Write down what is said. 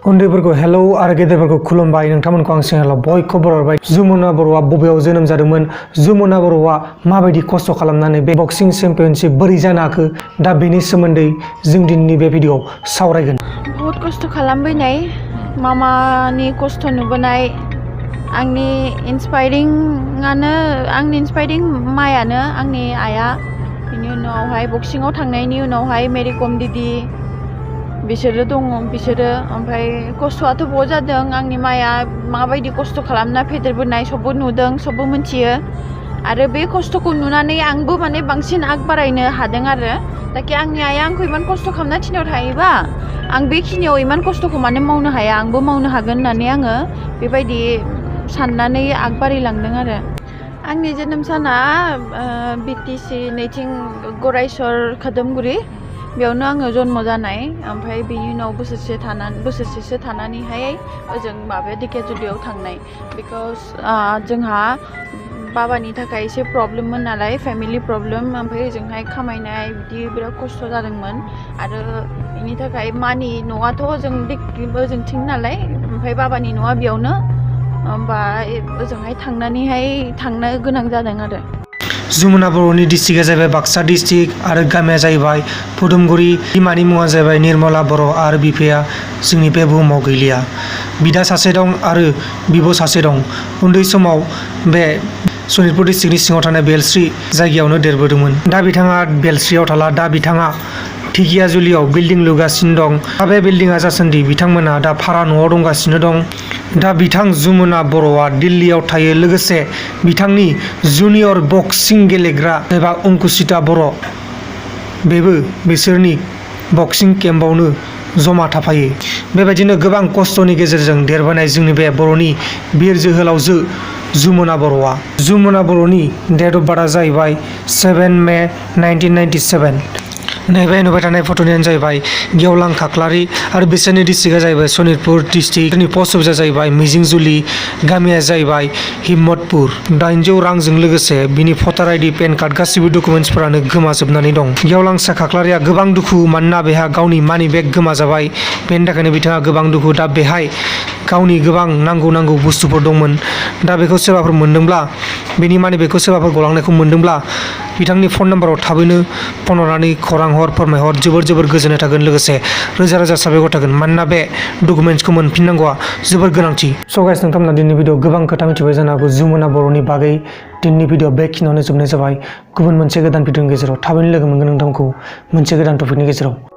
उन्दैफोरखौ हेलौ आरो गेदेरफोरखौ खुलुमबाय। नोंथांमोनखौ आं चेनेलाव बयखौबो बरायबाय। जमुना बर'आ बबेयाव जोनोम जादोंमोन, जमुना बर'आ माबायदि खस्थ' खालामनानै बे बक्सिं चेम्पियनशिप बोरै जानो हाखो, दा बेनि सोमोन्दै जों दिनैनि बे भिडिअ'आव सावरायगोन। बहुत खस्थ' खालामबोनाय, मामानि खस्थ' नुबोनाय, आंनि इन्सपायरिं मायानो आंनि आइया। बिनि उनावहाय बक्सिङाव थांनायनि उनावहाय मेरि कम दिदि बिसोरो दङ, ओमफ्राय खस्थ'आथ' बहुत जादों। आंनि माया माबायदि खस्थ' खालामना फेदेरबोनाय सबबो नुदों, सबबो मिथियो। आरो बे खस्थ'खौ नुनानै आंबो बांसिन आग बारायनो हादों आरो ताकि आंनि आइया आंखौ इमान खस्थ' खालामना थिनायाव थायोबा आं बेखिनियाव इमान खस्थ'खौ मानो मावनो हाया, आंबो मावनो हागोन होननानै आङो बेबायदि साननानै आग बारायलांदों आरो। आंनि जोनोम साना बिटिसि नैथिं गरायसर खादोमगुरि, बेयावनो आङो जन्म जानाय। ओमफ्राय बेनि उनाव बोसोरसेसो थानानैहाय ओजों धेकियाजुलियाव थांनाय। बिकज जोंहा बाबानि थाखाय एसे प्रब्लेममोन नालाय, फेमिलि प्रब्लेम। ओमफ्राय ओजोंहाय खामायनाय बिदि बिराद खस्थ' जादोंमोन। आरो बेनि थाखाय मानि न'आथ' ओजोंथिं नालाय, ओमफ्राय बाबानि न'आ बेयावनो, ओमफ्राय ओजोंहाय थांनो गोनां जादों आरो। जमुना बर'नि डिस्ट्रिक्टआ जाहैबाय बाक्सा डिस्ट्रिक्ट आरो गामिया जाहैबाय फुदुमगुरि। बिमानि मुङा जाहैबाय निर्मला बर' आरो बिफाया जोंनि बे बुहुमाव गैलिया। बिदा सासे दं आरो बिब' सासे दं। उन्दै समाव बे सनितपुर डिस्ट्रिक्टनि सिङाव थानाय बेलस्रि जायगायावनो देरबोदोंमोन। दा बिथाङा बेलस्रियाव थाला, दा बिथाङा धेकियाजुलियाव बिल्डिं लुगासिनो दं। दा बे बिल्डिंआ जासान्दि बिथांमोना दा भारा न'आव दंगासिनो दं। दा बिथां जमुना बर'आ दिल्लीयाव थायो। लोगोसे बिथांनि जुनियर बक्सिं गेलेग्रा एबा अंकुसिता बर', बेबो बिसोरनि बक्सिं केम्पआवनो जमा थाफायो। बेबायदिनो गोबां खस्थ'नि गेजेरजों देरबोनाय जोंनि बे बर'नि बिर जोहोलावजो जमुना बर'आ। जमुना बर'नि डेट अफ बार्थआ जाहैबाय 7 मे 1997। नैबे नुबाय थानाय फट'नियानो जाहैबाय गेवलां खाख्लारि आरो बिसोरनि डिस्ट्रिक्टआ जाहैबाय सनितपुर डिस्ट्रिक्टनि पस्ट अफिसआ जाहैबाय मिजिंजुलि, गामिया जाहैबाय हिम्मतपुर। 800 रांजों लोगोसे बिनि भटार आइडि, पेन कार्ड गासिबो डकुमेन्ट्सफोरानो गोमाजोबनानै दं। गेवलांसा खाख्लारिया गोबां दुखु, मानोना बेहा गावनि मानि बेग गोमाजाबाय। बेनि थाखायनो बिथाङा गोबां दुखु। दा बेहाय गावनि गोबां नांगौ बुस्थुफोर दंमोन। दा बेखौ सोरबाफोर मोनदोंब्ला, बेनि मानि बेगखौ सोरबाफोर गलांनायखौ मोनदोंब्ला बिथांनि फन नाम्बाराव थाबैनो फन हरनानै खौरां हर, फोरमायहर। जोबोर गोजोननाय थागोन, लोगोसे रोजा साबायखर थागोन, मानोना बे डकुमेन्ट्सखौ मोनफिननांगौआ जोबोर गोनांथि। स' गाइस, नोंथांमोना दिनैनि भिडिअ गोबां खोथा मिथिबाय जानो हागौ जमुना बर'नि बागै। दिनैनि भिडिअ बेखिनियावनो जोबनाय जाबाय। गुबुन मोनसे गोदान भिडिअनि गेजेराव थाबैनो लोगो मोनगोन नोंथांखौ मोनसे गोदान टपिकनि गेजेराव।